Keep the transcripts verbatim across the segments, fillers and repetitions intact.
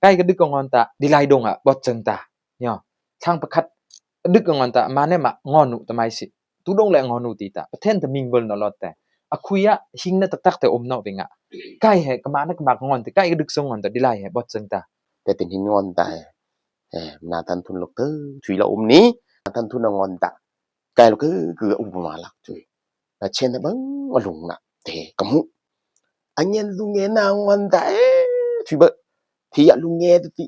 Kai ka đük ka ngon ta, đi lai dŏng a, ƀuăt sưng ta. Nho, thăng pơkăt đük ka ngon ta, ma ne ma ngon nu ta mai si. Tu dŏng lĕ ngon nu ti ta. Pơthen ta ming bơl nŏ lot te. A khui a, hing na tak tak te ôm nŏ ving a. Kai he, kơma na kơma ngon te, kai ka đük sưng ngon ta, đi lai he, ƀuăt sưng ta. Te tin hin ngon ta he. He, na tan thun lok te, thui la ôm ni. Na tan thun na ngon ta. Kai lok ke, ke ôm ma lak thui. Na chen ta bang, a lung na. Te, kamu. A ngen lu nge na ngon ta, e, thui bơ. Thi a lu nge tu ti.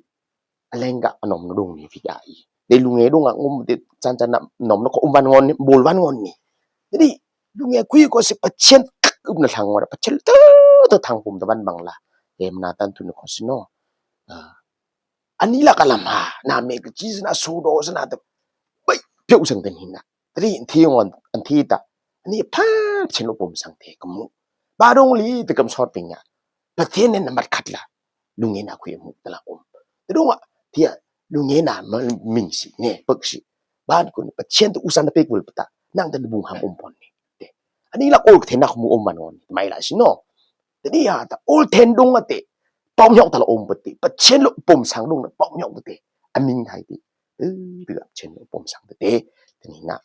A leng ka a nŏm na dŏng ni thi a i. Te lu nge dŏng a ngom te chan chan na nŏm na ko ôm van ngon ni, bol van ngon ni. Jadi, lu nge khui ko si pơchen kak ưm na thăng ngon, pơchen tơ, tơ thăng pum tơ van bang la. Em na tan thun ko si no. A. Ani la ka lam ha, na me ke chi na so do sa na te. Bai, piau sang ten hin na. Te di an thi ngon, an thi ta. Ani pha chen lo pum sang te kamu. Ba dong li te kam sot ping ya. Pơthen ne na mat khat la. Lu nge na khui mu ta la ôm. Te dong a, thi a, lu nge na ma ming si, ne, pơk si. Ban kun, pơchen tu usan ta pek bul pata. Nang ta bung ham ôm pon ni. Te. Ani la ol ke the na mu ôm van ngon. Mai la si no. Te di a ta ol then dong a te. Pom nhok ta la ôm pati. Pơchen lo pom sang dong na pom nhok te. A ming thai ti. Ư, ư, pơchen lo pom sang te. Te ni na.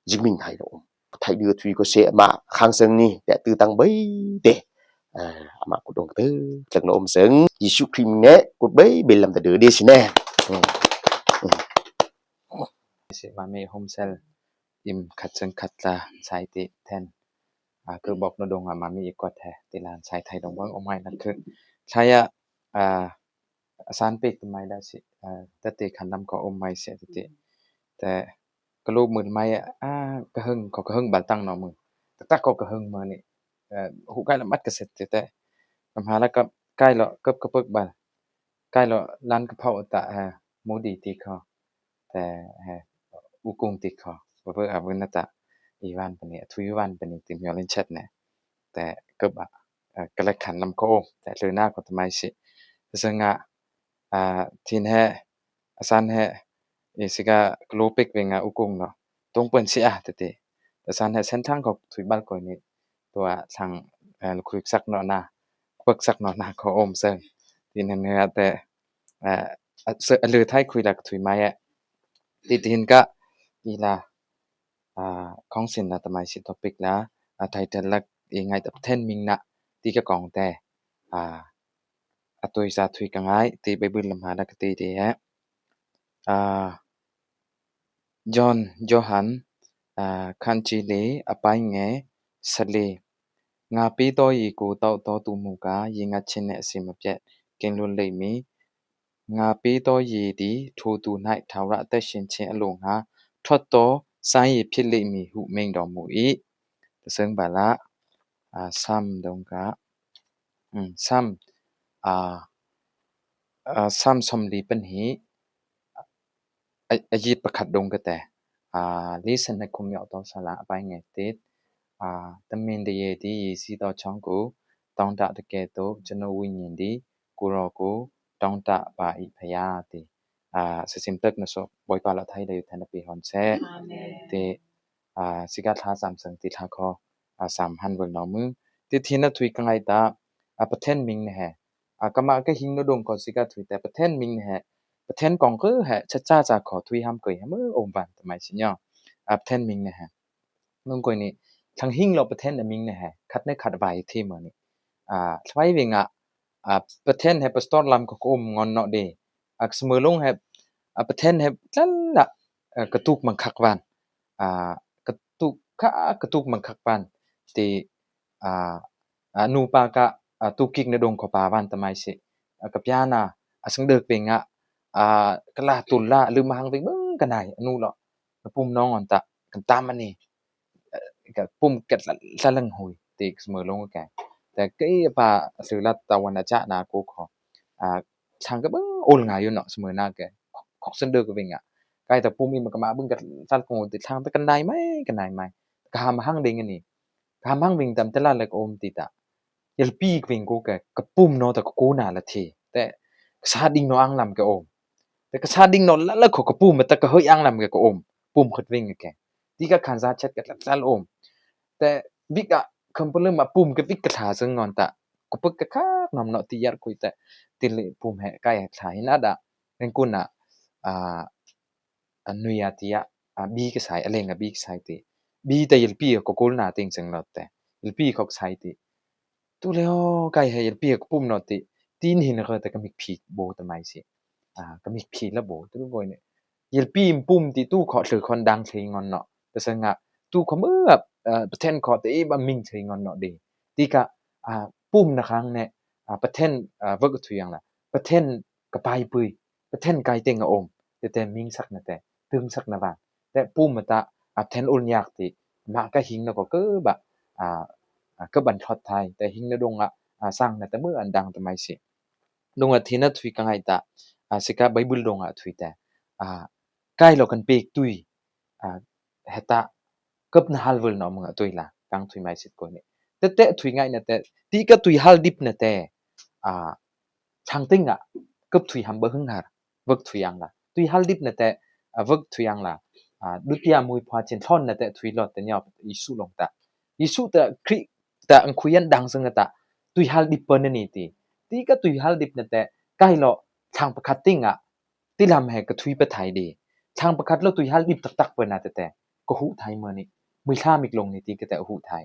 Jing ming thai lo ôm. Thai đư thui ko se ma khang sưng ni. Te tu tăng bai te. A, ma ku dong te. Tăng lo ôm sưng. Yêsu Krist ne. Ku bai bai lam ta đư de si ne. Hmm. Hmm. Si ma me hôm sel. Im khat sưng khat la sai ti then. A, kơ bok nŏ dong a ma mi i kot he. Ti lan sai thai dong bang ôm mai na kơ. Thai a, a, a san pek tu mai da si. A, ta ti khan lam ko ôm mai si ti ti. Te kơ lu mưn mai a, a, kơ hưng, ko kơ hưng bal tăng nŏ mưn. Ta ta ko kơ hưng ma ni. A, hu kai la mat kơ set ti te. Kam ha la kơ kai lo, kơ, kơ pơk bal. Kai lo lan kơ phao ta, a, mu di ti ko. Te, he, u kung ti ko. Bơ bơ a bơ na ta. I van pani, thui van pani ti myo len chet ne. Te, kơ ba, a, kơ lek khan lam ko ôm. Te, lơ na ko ta mai si. Sưng a, a, thin he, a san he, i si ka kơ lu pek ving a u kung nŏ. Tong pơn si a, te te. A san he, sen thăng ko thui bal ko ni. Tua thăng, a, lu khui sak nŏ na. Pơk sak nŏ na ko ôm sưng. Thin he, he, te, a, a, sơ, a, lơ thai khui la kơ thui mai a. Ti, ti hin ka, i la, a, khong sin la ta mai si topic la, a, thai te lak i ngai ta pơthen ming na, ti ka kong te, a, a tui sa thui ka ngai, ti Bible lam ha la kơ ti ti he. A, John, Johan, a, khan chi li, a pai nge, sa li. Nga pi to yi ku tau to tu mu ka, yi nga chin ne si ma piet, king lun lei mi, Nga pi to yi di thu tu nai thau ra te shin che a lung ha. Thot to sai yi phit li mi hu meng do mu i. Ta sưng ba la, a, sam dong ka. Um, sam, a, a, sam som li pen hi. A, a yit pơkhat dong ka te. A, listen na kum yo to sa la pai nge tit. A, ta min de ye di yi si to chong ku. Tong ta ta ke to, chano wi nyin di. Ku ro ku, tong ta ba i pha ya ti. A, sa sim tơk na so, boi pa la thai da yu than da pi hon se. Amen. Ti, a, si ka tha sam sưng ti tha ko, a, sam han vul no mu. Ti thi na thui ka ngai ta, a, pơthen ming ne he. A, kama ka hing no dong ko si ka thui ta, pơthen ming ne he. Pơthen kong kơ he, cha cha cha ko thui ham kơ he, mơ ôm van ta mai si nyo. A, pơthen ming ne he. Nung koi ni, thăng hing lo pơthen a ming ne he, khat ne khat vai thi mơ ni. A, thvai ving a, a, pơthen he pastor lam ko ko ôm ngon nŏ de. A, ksmơ lung he, a, pơthen he, tlal la, a, kơtuk măng khak van. A, kơtuk ka, kơtuk măng khak van. Ti, a, a, nu pa ka, a, tu kik ne dong ko pa van ta mai si. A, ka piana, a, sưng dơk ving a, a, ka la tul la, lưm hăng ving bưng ka nai, a, nu lo. Ka pum nong on ta, kan tam ani. Ka pum ket la, la lăng hui, ti ksmơ lung ka. Te kei pa sư la ta wan a cha na ko ko. A, thăng ka bưng ol ngai yu no, smơ na ke. Khok sân dơ ka ving a. Kai ta pum i ma ka ma bưng ka sal ko ti thăng ta ka nai mai, ka nai mai. Ka ham hăng ding ani. Ka ham hăng ving tam te la lek ôm ti ta. Yal pi ka ving ko ke, ka pum no ta ka ko na la thi. Te ka sa ding no ang lam ke ôm. Te ka sa ding no la la ko ka pum ta ka hơi ang lam ke ka ôm. Pum khut ving ke. Ti ka khan sa chet ka la la ôm. Te vik a kham pulum a pum ke vik ka tha sưng ngon ta. Ko pek ka kha nom no ti yar kui te. tir lĕ pum he kai he tha hin ada. Len kun a, a, a nui a ti a, a bi kasai, a leng a bi kasai ti. Bi ta yelpi a ko kul na ting seng lot te. Yelpi ko kasai ti. Tu lĕ o, kai he yelpi a ko pum not ti. Tin hin ko ta ka mik phi bo ta mai si. A, ka mik phi la bo. Tu ko ne. Yelpi pum ti tu ko hlơ kon dang thei ngon no. Ta seng a tu ko mơ, a, pathen ko te i ba ming thei ngon no de. Ti ka, a, pum na khang ne, a, pathen, a, vak thui yang la. Pathen ka pai pui. Pathen kai teng a om. Te te ming sak na te. Tưng sak na van. Te pum ma ta, a, pathen ul nyak ti. Ma ka hing na ko kơ ba, a, a, kơ ban thot thai. Te hing na dong a, a, sang na te mơ an dang ta mai si. Dong a thi na thui ka ngai ta. A, si ka Bible dong a thui te. A, kai lo kan pek tui. A, he ta kep na hal vul no mung a tui la. Kang thui mai sit ko ni. Te te thui ngai na te. Ti ka tui hal dip na te. A, thang ting a. Kep thui ham ba hưng har. Vak thui yang la. Tui hal dip na te. A, vak thui yang la. A, dutia mui phua chin thon na te thui lot te nyop Yisu long ta. Yisu ta Kri ta ang khuyan dang seng ta. Tui hal dip pa na ni ti. Ti ka tui hal dip na te. Kai lo thang pakhat ting a. Ti lam he ka thui pa thai di. Thang pakhat lo tui hal dip tak tak pa na te te. Ka hu thai ma ni. Mui tha mik long ni ti ka te hu thai.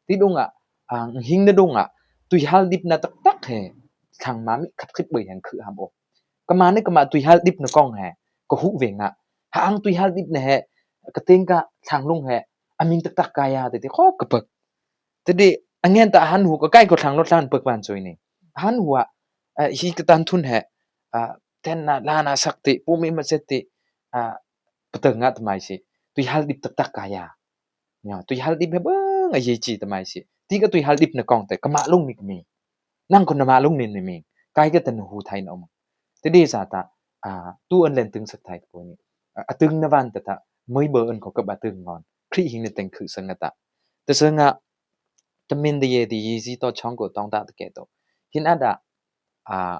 Ti dong a, ang hing na dong a. Tui hal dip na tak tak he. Thang ma mi khat khit bai hang khu ham o. Ka ma ni ka ma tui hal dip na kong he. Ka hu veng a. Ha ang tui hal dip na he. Ka ting ka thang lung he. A ming tak tak ka ya te te. Khop ka pek. Te di, a ngen ta han hu ka kai ko thang lo tlan pek ban chui ni. Han hu a, a, hi ka tan thun he. A, ten na la na sak ti, pu mi ma set ti. A, pateng a ta mai si. Tui hal dip tak tak ka ya. Nya, tui hal dip he bang a ye chi ta mai si. Ti ka tui hal dip na kong te, ka ma lung mi ka mi. Nang ko na ma lung ni ni mi. Kai ka ta na hu thai na om. Te di sa ta, a, tu an len tưng sak thai ko ni. A, a tưng na van ta ta, mui bơ an ko ka ba tưng ngon. Kri hing ni teng khu seng a ta. Ta seng a, ta min de ye di yi zi to chong ko tong ta ta ke to. Hin a da, a,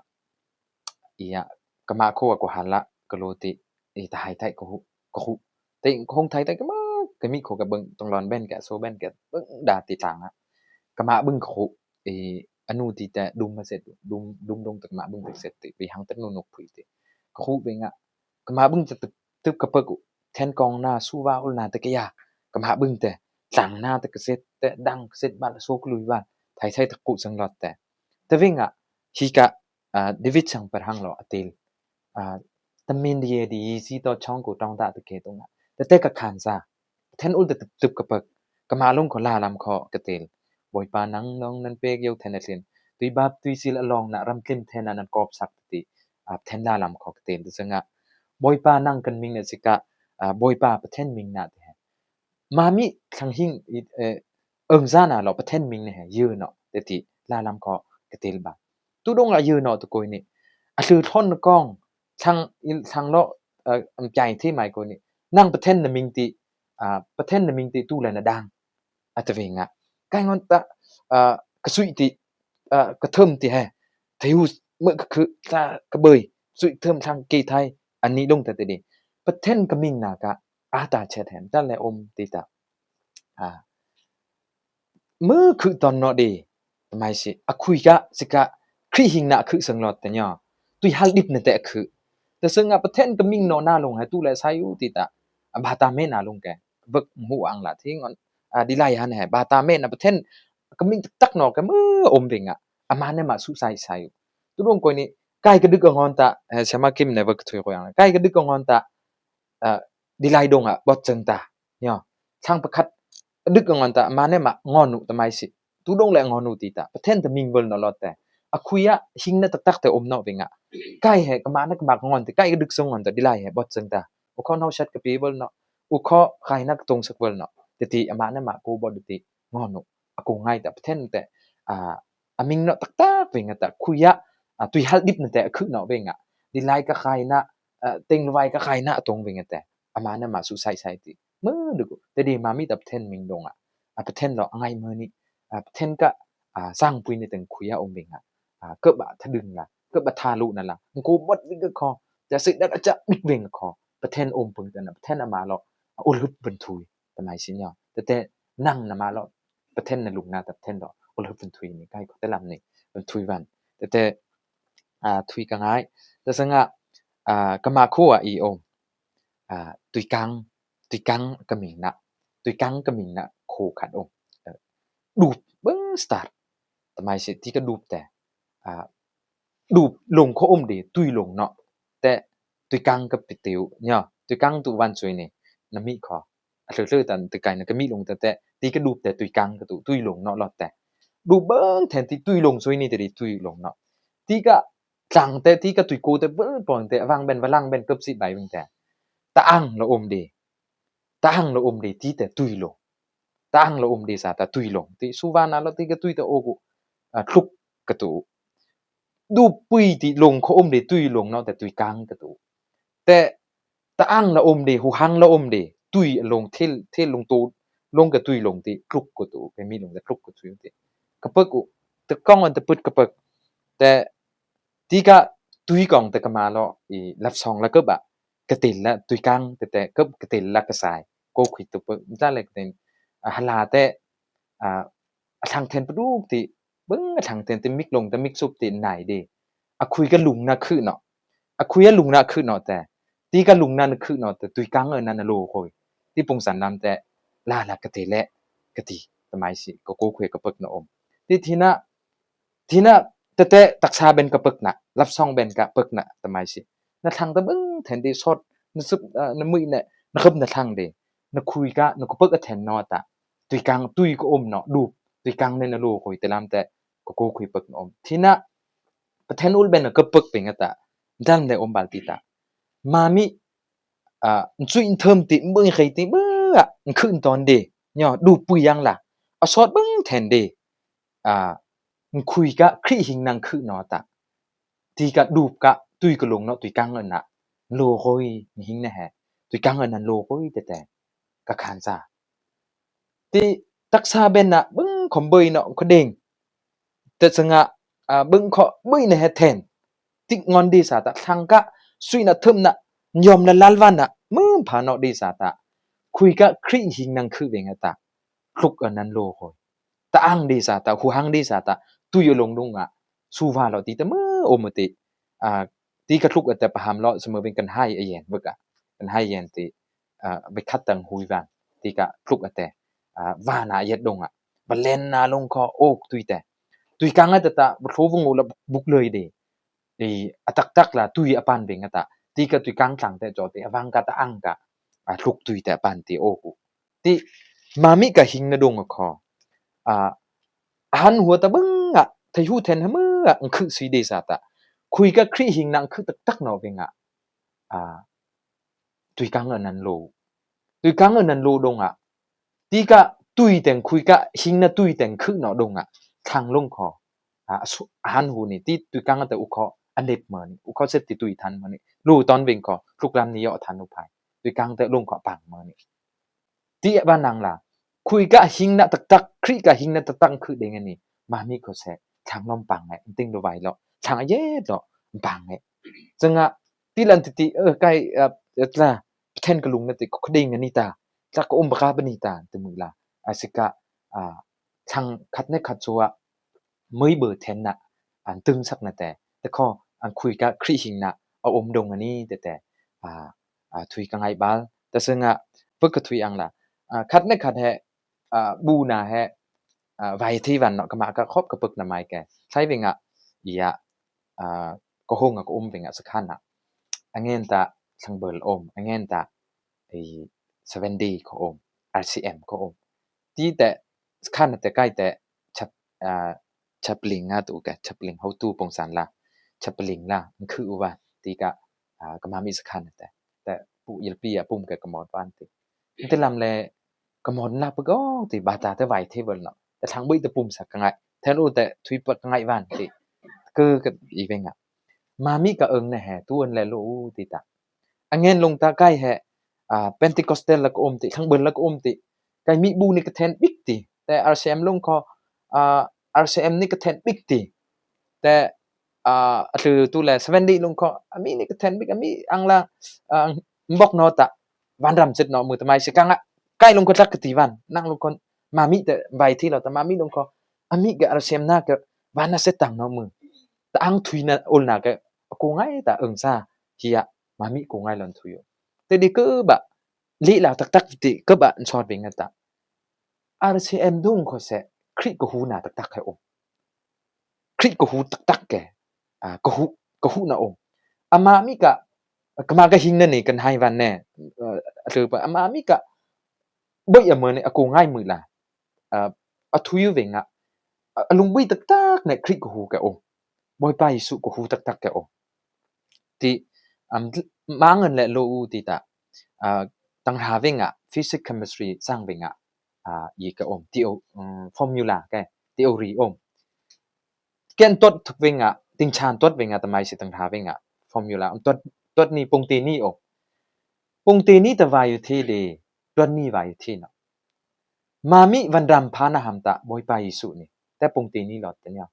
i a, ka ma ko a ko han la, ka lo ti, i ta hai thai ko hu, ko hu. Te ko hong thai thai ka ma, ka mi ko ka bưng, tong lon ben ka, so ben ka, bưng da ti tang a. Ka ma bưng ko hu, i, anu ti ta dum ma set, dum, dum dong ta ka ma bưng ta set ti, bi hang ta nu nuk pui ti. Ko hu beng a, ka ma bưng ta tup, tup ka pek u, then kong na, su va ul na ta ka ya, ka ma bưng te, tang na ta ka set, te dang ka set ba la so ku lui van, thai thai ta ku sang lot te. Te veng a, hi ka, a, David sang par hang lo a til. A, ta min di ye di yi si to chong ku tong ta ta ke tong a. Te te ka khan sa. Then ul ta tup, tup ka pek. Ka ma lung ko la lam ko ka til. Boi pa nang nong nan pek yo then a thin. Tui bap tui sil a long na ram tlim then a nan kop sak ti. A, then la lam ko ka til. Ta seng a. Boi pa nang kan ming na si ka. A, boi pa pa then ming na te. Ma mi thang hing i, e, ưng za na lo pa then ming ne he, yơ no, te ti, la lam ko, ka til ba. Tu dong a yơ no tu koi ni. A hlư thon kong, thang, i, thang lo, e, am chai thi mai koi ni. Nang pa then na ming ti, a, pa then na ming ti tu la na dang. A ta veng a. Kai ngon ta, a, ka sui ti, a, ka thơm ti he. Thai hu, mơ ka khư, ta, ka bơi. Sui thơm thang ki thai, an ni dong ta te di. Pa then ka ming na ka, a ta chet hen, ta le om ti ta. A. Mơ khư ton no di. Ta mai si, a khui ka, si ka, kri hing na khư seng lot ta nyo. Tui hal dip na te khư. Ta seng a pa then ka ming no na long he tu le sa yu ti ta. A ba ta me na long ke. Vek mu ang la thi ngon. A di lai han he. Ba ta me na pa then ka ming tak tak no ke mơ om veng a. A ma ne ma su sai sai yu. Tu dong koi ni. Kai ka dük a ngon ta. He, sa ma kim ne vek thui ko yang. Kai ka dük a ngon ta. A, di lai dong a, bot seng ta. Nyo. Thang pa khat. Dük a ngon ta, ma ne ma ngon nu ta mai si. Tu dong le ngon nu ti ta. Pa then ta ming vul no lot te. A khui a, hing na tak tak te om no veng a. Kai he, ka ma ne ka ma ngon te, kai ka dük seng ngon ta, di lai he, bot seng ta. U kho nau sat ka pi vul no. U kho khai na ka tong sak vul no. Te ti, a ma ne ma ko bot ti, ngon nu. A ko ngai ta, pa then te. A, a ming no tak tak veng a ta, khui a, a, tui hal dip na te, a khư no veng a. Di lai ka khai na, a, teng lu vai ka khai na, a tong veng a te. A ma ne ma su sai sai ti. Mơ dük. Te di ma mi ta pa then ming dong a. A pa then lo a ngai mơ ni. A pa then ka, a, sang pui ni teng khui a om veng a. A, kơ ba tha dưng la. Kơ ba tha lu na la. Ko bot veng ka kho. Ta si da ka cha bik veng ka kho. Pa then om pung ta na. Pa then a ma lo. A, ul hup vun thui. Ta mai si nyo. Te te nang na ma lo. Pa then na lung na ta pa then lo. Ul hup vun thui ni. Kai ko te lam ni. Vun thui van. Te te a, thui ka ngai. Ta sanga, a, kama khua i ôm. A, tui kang, tui kang ka ming na. Tui kang ka ming na khua khat ôm. Ơ, đup bơ̆ng star. Ta mai si ti ka đup te. A, đup lông khua ôm đê, tui lông no. Te tui kang ka pi tiu, nhá. Tui kang tu van sui ni. Na mi khua. A, hlơ hlơ tan tui kai na ka mi lông te te. Ti ka đup te tui kang ka tu, tui lông no lo te. Đup bơ̆ng then ti tui lông sui ni te đê tui lông no. Ti ka tlang te, ti ka tui cô te bơ̆ng pong te, vang ben, va lăng ben, cấp sit bai vang te. Ta ang lo ôm đê. Ta ang lo ôm đê, ti te tui lông. Ta ang lo ôm đê sa ta tui lông. Ti su va na lo ti ka tui te ô ku, a, hluk ka tu. Đup pui ti lông khua ôm đê tui lông no te tui kang ka tu. Te ta ang lo ôm đê, hu hăng lo ôm đê. Tui lông thil, thil lông tu, lông ka tui lông ti hluk ka tu. Ka mi lông te hluk ka tu ti. Ka pơk u. Te kong an te put ka pơk. Te ti ka tui kong te kama lo, i lap song la kơp a. Ka til la tui kang te te kơp ka til la ka sai. Cô khui tu pơk. Ta le ka til, a, hala te, a, a thăng then pơduk ti, bơ̆ng a thăng then ti mik lông te mik sup ti nai đê. A khui ka lung na khư no. A khui a lung na khư no te. Ti ka lung na khư no te tui kang ơ na na lo khôi. Ti pung san lam te la la ka til le ka ti. Ta mai si ka cô khui ka pơk na ôm. Ti thi na Thi na, te te, tak sa ben ka pơk na, lap song ben ka pơk na, ta mai si. Na thăng ta bơ̆ng then đê sot, na sup, a, na mui na, na khơp na thăng đê. Na khui ka, na ku pơk a then no ta. Tui kang, tui ka ôm no, đup. Tui kang ne na lo khôi, te lam te, ka cô khui pơk na ôm. Thi na, pa then ul ben na ka pơk ping a ta. Dan le ôm bal ti ta. Ma mi, a, nchui nthơm ti, mbơ̆ng khay ti, bơ, a, nkhư̆ ton đê. Nho, đup pui yang la. A sot bơ̆ng then đê. A, khui ka Krist hing năng khư no ta. Ti ka đup ka tui ka lông no tui kang ơ na. Lo khôi hing na he. Tui kang ơ na lo khôi te te. Ka khan sa. Ti tak sa ben na bơ̆ng khom bơi no kho đêng. Te sanga, a, bơ̆ng kho bơi na he then. Ti ngon đê sa ta thăng ka sui na thơm na. Nhom na lal van na. Mơm pha no đê sa ta. Khui ka Krist hing năng khư veng ta. Hluk ơ nan lo khôi. Ta ang đê sa ta, hu hăng đê sa ta, tui ơ lông đung a. Su va lo ti ta mơ ôm mơ ti. A, ti ka hluk ơ te pa ham lo, sa mơ veng kan hai a yen, vơ ka. Kan hai yen ti, a, vơ khăt tăng hui van. Ti ka hluk ơ te, a, va na yet đung a. Va len na lông kho ôk tui te. Tui kang ơ te ta, va thô vung u la buk lơi đê. Ê, a tak tak la tui a pan veng a ta. Ti ka tui kang tlang te cho ti a vang ka ta ang ka. A hluk tui te a pan ti ô ku. Ti ma mi ka hing na đung a kho. A, a han hua ta bơ̆ng a, thei hu then ha mơ a, ang khư sui đê sa ta. Khui ka Krist hing năng khư tak tak no veng a. A, tui kang ơ nan lo. Tui kang ơ nan lo đung a. Ti ka tui teng khui ka hing na tui teng khư no đung a. Thăng lông kho. A, su, a han hu ni, ti tui kang ơ te u kho, a nep mơ ni, u kho set ti tui than mơ ni. Lu ton veng kho, hluk lam ni yo than u phai. Tui kang te lông kho pang mơ ni. Ti a ba năng la. Khui ka hing na tak tak, Krist ka hing na tak tak khư đê nge ni. Ma mi kho se, thăng lom pang nge, ting lu vai lo. Thăng a yet lo, pang nge. Sanga, ti lan ti ti, ơ, kai, ơ, ơ, tla, then ka lung na ti kho đê nge ni ta. Tla ka um ba ka ba ni ta, ti mui la. A si ka, a, thăng khăt ne khăt sua, mơi bơ then na, an tưng sak na te. Te kho, an khui ka Krist hing na, a ôm đung a ni te te. A, a, thui ka ngai bal. Ta sanga, pơk ka thui ang la. A, khăt ne khăt he, a, bu na he, a, vai thi van no, kama ka khop ka pơk na mai ke. Thai veng a, i a, a, ka hung a ka um veng a sa khan na. A ngen ta, sang bơl ôm, a ngen ta, i Seven Day kho ôm, R C M kho ôm. Ti te, khan te kai te, chap, a, chap ling a tu ke, chap ling hau tu pong san la, chap ling la, ang khư u va, ti ka, a, ka ma mi sa khan te, te pu yel pi a pum ke ka mot van ti. Te lam le, ka mot na pơ go, ti ba ta te vai te vơl no, te thang bui te pum sa ka ngai, then u te thui pơ ka ngai van ti, kơ ka i veng a. Ma mi ka ơng ne he, tu ơn le lu u ti ta. A ngen lông ta kai he, a, Pentecostal la ka ôm ti, thăng bơl la ka ôm ti. Kai mi bu ni ka then bik ti. Te R C M lông kho, a, R C M ni ka then bik ti. Te, a, a hlư tu le Seven Day lông kho, a mi ni ka then bik, a mi ang la, a, mbok no ta. Van ram set no mơ ta mai se kang a. Kai lông kho tak ka ti van, năng lông kho, ma mi te vai thi lo ta ma mi lông kho. A mi ka R C M na ka, van na set tang no mơ. ta ang thui na ul na ke, a ku ngai ta ưng sa, hia, ma mi ku ngai lon thui. Te di ke ba, li la tak tak ti ke ba nsot veng ta. R C M dung ko se, Kri ko hu na tak tak ke om. Kri ko hu tak tak ke, a, ko hu, ko hu na om. Ama mi ka, kama ka hing na ni kan hai van ne, a, lu pa, ama mi ka, boi a mo ne, a ku ngai mu la. A, a thui veng a, a, a lung bui tak tak ne, Kri ko hu ke om. Boi pa Yesu ko hu tak tak ke om. Ti, am, mang an le lo u ti ta, a, tang ha veng a, physics, chemistry, sang veng a, a, i ke om, ti o, um, formula ke, theory om. Ken tot veng a, ting chan tot veng a, ta mai si tang ha veng a, formula, um, tot, tot ni pung ti ni om. Pung ti ni ta vai yu thi di, tot ni vai yu thi no. Ma mi van ram pha na ham ta, boi pa Yesu ni. Te pung ti ni lot te nia.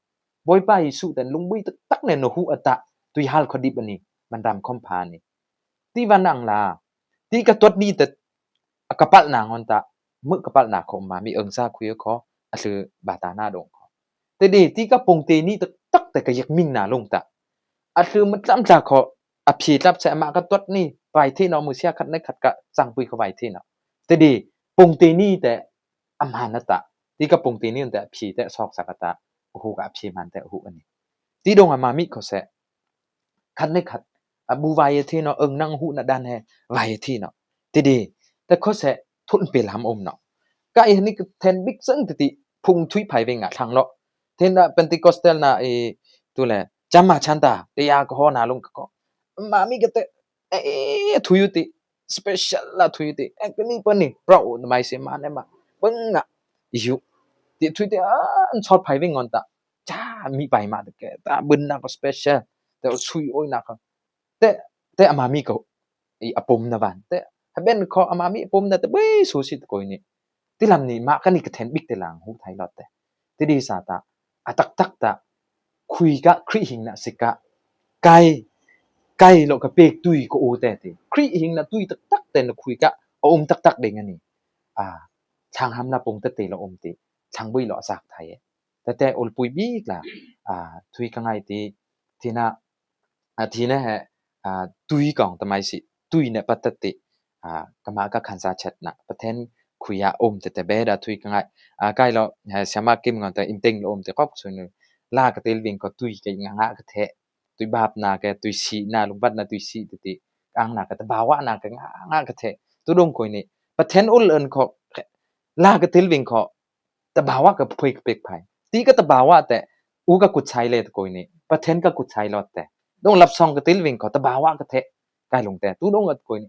Boi pa Yesu te lung bui tak tak ne no hu a ta, tui hal ko dip ni, van ram kom pha ni. Ti van ang la, ti ka tot ni te, a ka pal na ngon ta, mu ka pal na ko ma mi ưng sa khui ko, a lu ba ta na dong ko. Te di, ti ka pung ti ni tak tak te ka yak ming na lung ta. A lu mat lam ta ko, a phi tlap se ma ka tot ni, vai thi no mu sia khat ne khat ka sang pui ko vai thi no. Te di, pung ti ni te, am han na ta. Ti ka pung ti ni te, phi te sok sa ka ta, hu ka phi man te, hu ani. Ti dong a ma mi ko se, khat ne khat, a bu vai thi no, ưng nang hu na dan he, vai thi no. Ti di, te ko se, thun pe lam om no. Ka i ni ka then big sang ti ti, phung thui phai veng a thang lo. Then na Pentecostal na i, tu le, chama chan ta, te ya ko ho na lung ko. Ma mi ka te, e, e, thui ti, special la thui ti, e, ka ni pa ni, pro, mai se ma ne ma, bang na, yu. Ti thui ti, a, an sot phai veng ngon ta. Cha, mi pai ma te ke, ta bun na ko special, te o sui oi na ko. Te, te ama mi ko, i a pum na van. Te, ha ben ko ama mi a pum na te, bui su si te ko ni. Ti lam ni, ma ka ni ka then big te lang hu thai lot te. Ti di sa ta, a tak tak ta, khui ka, Kri hing na si ka, kai, kai lo ka pek tui ko u te ti. Kri hing na tui tak tak te na khui ka, o um tak tak de nga ni. A, thang ham na pung te te lo um ti, thang bui lo sak thai e. Te te ul pui bik la, a, thui ka ngai ti, ti na, a, ti na he, a, tui kong ta mai si, tui ne pa ta ti, a, kama ka khan sa chet na, pa then khui a um te te be da thui ka ngai, a, kai lo, he, siama kim ngon ta im ting lo um te kok su nu, la ka til ving ko tui ke nga nga ka the, tui bap na ke, tui si na, lung bat na tui si te ti, ang na ke, ta ba wa na ke, nga nga ka the, tu dong koi ni, pa then ul en ko, la ka til ving ko, ta ba wa ka pui ka pek phai. Ti ka ta ba wa te, u ka kut sai le ta koi ni. Pa then ka kut sai lo te. Dong lap song ka til ving ko, ta ba wa ka the. Kai lung te, tu dong ka koi ni.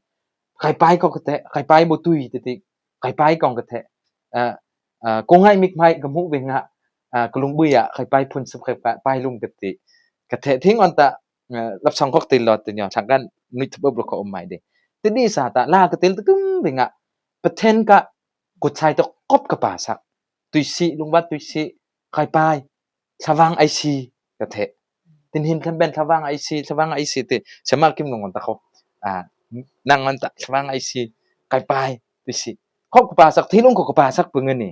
Kai pai ko ka the, kai pai bo tui ti ti. Kai pai kong ka the. A, a, ko ngai mik mai ka mu veng a. A, ka lung bui a, kai pai phun sup kai pai, pai lung ka ti. Ka the thing on ta, a, lap song ko ka til lo te nyo, thang kan nui thup lo ko om mai de. Ti di sa ta, la ka til ta kum veng a. Pa then ka kut sai ta kop ka pa sak. Tui si, lung bat tui si, kai pai, sa vang ai si, ka the. Tin hin kan ben sa vang ai si, sa vang ai si te, sa ma kim nung ta ko. A, nang ngon ta, sa vang ai si, kai pai, tui si. Ko ka pa sak, thi lung ko ka pa sak pung ni.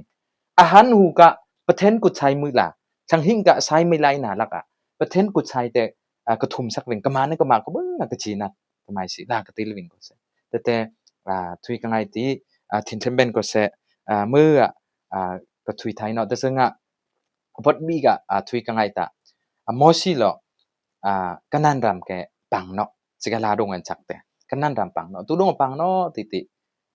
A han hu ka, pa then kut sai mui la, sang hing ka sai mui lai na la ka. Pa then kut sai te, a, ka thum sak veng, ka ma ne ka ma ko bung na ka chi na, ka mai si, la ka til veng ko se. Te te, a, thui ka ngai ti, a, thin then ben ko se, a, mu a, a, ka thui thai no, te se nga, Bot bi ka, a, thui ka ngai ta. A, Mosi lo, a, Kanan ram ke pang no. Si ka la dong an chak te. Kanan ram pang no. Tu dong pang no ti ti.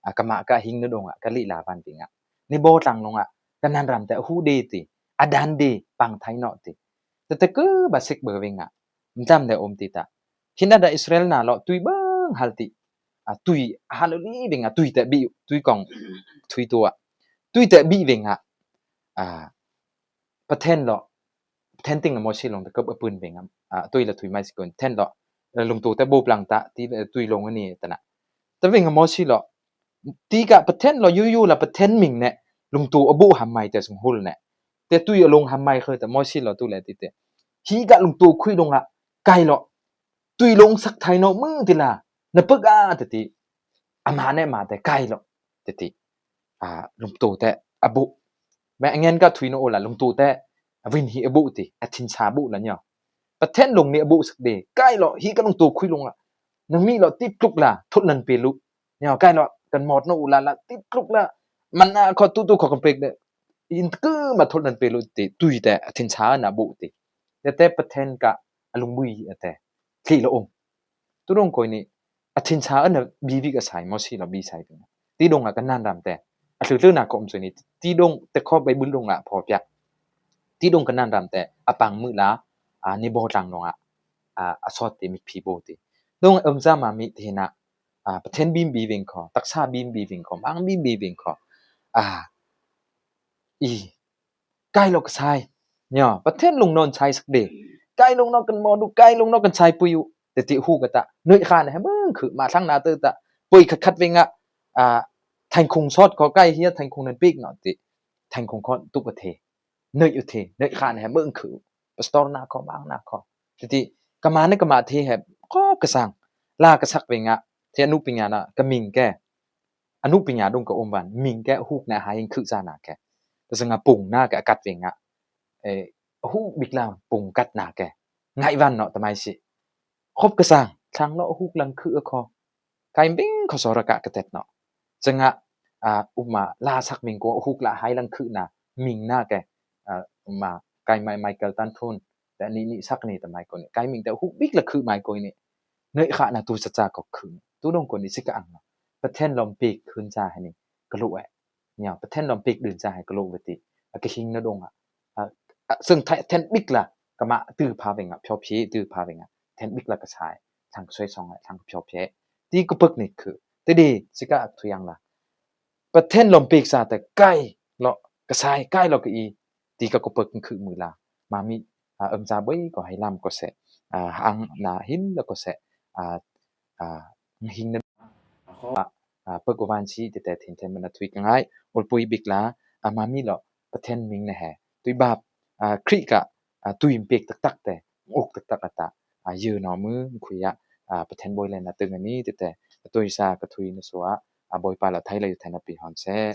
A, ka ma ka hing no dong a, ka li la van ti nga. Ni bo tlang nong a. Kanan ram te hu de ti. A dan de pang thai no ti. Te te ke ba sik be veng a. Mtam de om ti ta. Hin da Israel na lo tui bang hal ti. A, tui hal li veng a tui te bi, tui kong, tui tua. Tui te bi veng a. A, pa then lo, pa then ting a Mosi long ta kop a pun veng a, a, tui la tui mai si kon, then lo, a, lungtu te bo plang ta, ti, a, tui long ni ta na. Ta veng a Mosi lo, ti ka pa then lo, yu yu la pa then ming ne, lungtu a bo ham mai te sung hul ne. Te tui a long ham mai khoi ta Mosi lo tu le ti te. Hi ka lungtu khui long a, kai lo, tui long sak thai no mu ti la, na pek a te ti, a ma ne ma te kai lo, te ti. A, lungtu te a bo. Me ngen ka thui no o la, lungtu te a vin hi a bo ti, a thin sa bo la nyo. Pă then lông nia bô săk đê. Kai lo, hĭ kăn lông tô khui lông a. Năng mi lo tĭt klŭk la, thŭt lăn pê lu. Nio, kai lo, kăn mot nô u la la, tĭt klŭk la. Măn a khŏ tu tu khŏ kăn pek đê. In kơ ma thŭt lăn pê lu tê, tui tê, a thin sa na bô tê. Tê tê pă then ka, a lông bui a tê. Tê lo ôm. Tu dong kôi ni, a thin sa na bi vi ka sai, mo si lo bi sai. Ti dong a kăn nan ram tê. A tlư tlư na kôm sui ni, ti dong tê khŏ bai bul dong a pho piak. Ti dong kăn nan ram tê, a păng mư̆ la, a ni bô tlang dong a, a, a sot tê mik phi bô tê. Dong ơm sa ma mi tê na, a, pă then bim bi ving khŏ, tak sa bim bi ving khŏ, mang bim bi ving khŏ. A, i, kai lo ka sai. Nio, pă then lông non sai săk đê. Kai lông non kăn mo du, kai lông non kăn sai pui u. Tê tê hu ka ta, nui khan he mơng khư, ma thăng na tơ ta. Pui khăt khăt ving a, a, thành khung sot khŏ kai hia, thành khung nan pik nọ tê. Thành khung khŏ tu ka thê. Nui u thê, nui khan he mơng khư. Pastor na khŏ, mang na khŏ. Tê tê, ka ma ni ka ma thê he, khŏ ka sang. La ka săk ving a, thê nu ping a na, ka ming ke. A nu ping a dong ka ôm wan, ming ke huk na hai hing khư sa na ke. Ta sưng a pung na ke a kăt ving a. Ê, hu bik la pung kăt na ke. Ngai wan nọ ta mai si. Khŏp ka sang, thăng nọ huk lăng khư a khŏ. Kai bing khŏ sô ra ka ka tet nọ. Sưng a, a, ŭ ma la săk ming kô huk la hai lăng khư na, ming na ke. A, ŭ ma kai mai Michael Tan Thun. Tê ni ni săk ni ta mai kôi ni. Kai ming tê huk bik la khư mai kôi ni. Nui kha na tu sa sa kŏ khư. Tu dong kôi ni si ka ang nọ. Pă then lom pik khưn sa he ni. Ka lu e. Nio, pă then lom pik đưn sa he ka lu vê tê. A ka hing na dong a. A, a, sưng thai then bik la. Ka ma tư pha ving a. Phio phê tư pha ving a. Then bik la ka sai. Thăng sui song a. Thăng phio phê. Ti kơ pơk ni khư. Tê đê, si ka ak thu yang la. Pă then lom pik sa tê kai lo ka sai, kai lo ka i. Ti ka kơ pơk khư mư̆ la. Ma mi, a, ơm sa bơi kơ hai lam kơ se. A, hăng na hin la kơ se. A, a, hing na. A, a, pơk kơ wan si tê tê thin then măn a thui ka ngai. Ol pui bik la. A, ma mi lo. Pă then ming na he. Tui bap. A, kri ka. A, tui mpek tak tak tê. Uk tak tak a ta. A, yơ nô mư̆ khui a. A, pă then bơi lĕ na tưng a ni tê tê. A, tui sa ka thui na sua. A, bơi pa la thai la yu thai na pi hon se.